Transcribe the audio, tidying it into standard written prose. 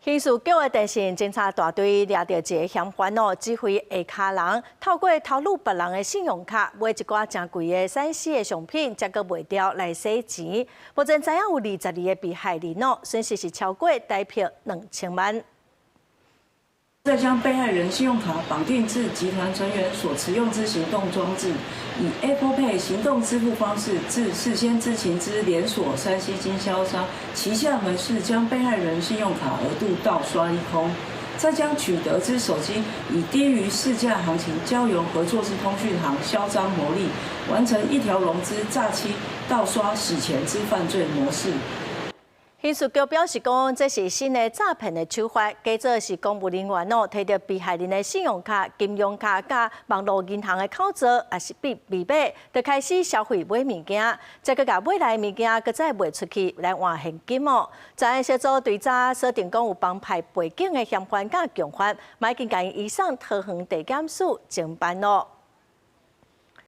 刑事局的電信偵查大隊掠著一个嫌犯哦，指揮下跤人透過偷擄別人的信用卡買一寡誠貴的3C 的商品，才閣賣掉來洗錢。目前知影有22個被害人哦，損失是超過台幣2000萬。再將被害人信用卡綁定至集團成員所持用之行動裝置，以 Apple Pay 行動支付方式至事先知情之連鎖3C 經銷商旗下門市，將被害人信用卡額度盜刷一空，再將取得之手機以低於市價行情交由合作之通訊行銷贓牟利，完成一條龍之詐欺、盜刷、洗錢之犯罪模式。刑事局表示講，這是新的詐騙的手法，假做是公務人員哦，提著被害人的信用卡、金融卡佮網路銀行的口座，抑是密碼，就開始消費買物件，再閣共買來的物件，閣再賣出去來換現金哦。專案小組追查鎖定講有幫派背景的嫌犯佮共犯，嘛已經共𪜶移送桃園地檢署偵辦咯。